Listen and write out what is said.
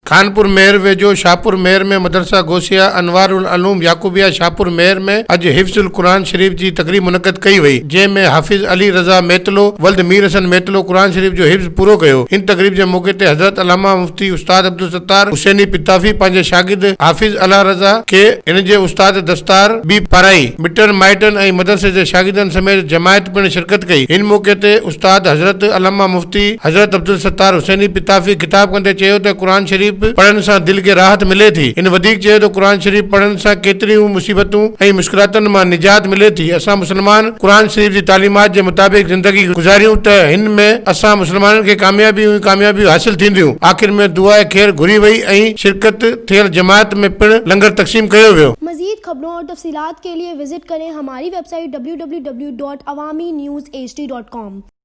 خانپور مهر ويجهو شاهپور مهر ۾ مدرسه غوثيه انوار العلوم يعقوبيه شاهپور مهر ۾ اڄ حفظ القرآن شريف جي تقريب منعقد ڪئي وئي جنهن ۾ حافظ علي رضا ميتلو ولد مير حسن ميتلو قرآن شريف جو حفظ پورو ڪيو ان تقريب جي موقعي تي حضرت علامه مفتي استاد عبدالستار حسيني پتافي پنهنجي شاگرد حافظ الله رضا کي هن جي استاد دستار به پارائي مٽن مائٽن ۽ مدرسي جي شاگردن سميت جماعت پڻ شرڪت ڪئي ان موقعي تي استاد حضرت علامه مفتي حضرت عبدالستار حسيني پتافي خطاب ڪندي چيو ته قرآن شريف پڙهڻ سان دل کي راحت ملي ٿي. هن وڌيڪ چيو ته قرآن شريف پڙهڻ سان ڪيتريون مصيبتون ۽ مشڪلاتن مان نجات ملي ٿي. اسان مسلمان قرآن شريف جي تعليمات جي مطابق زندگي گذاريون ته هن ۾ اسان مسلمانن کي ڪاميابيون ئي ڪاميابيون حاصل ٿينديون. آخر ۾ دعاء خير گهري وئي ۽ شرڪت ٿيل جماعت ۾ پڻ لنگر تقسيم ڪيو ويو. مزيد خبرون اور تفصيلات کے لئے وزٽ ڪرين ھماري web site www.awamiNewsHD.com.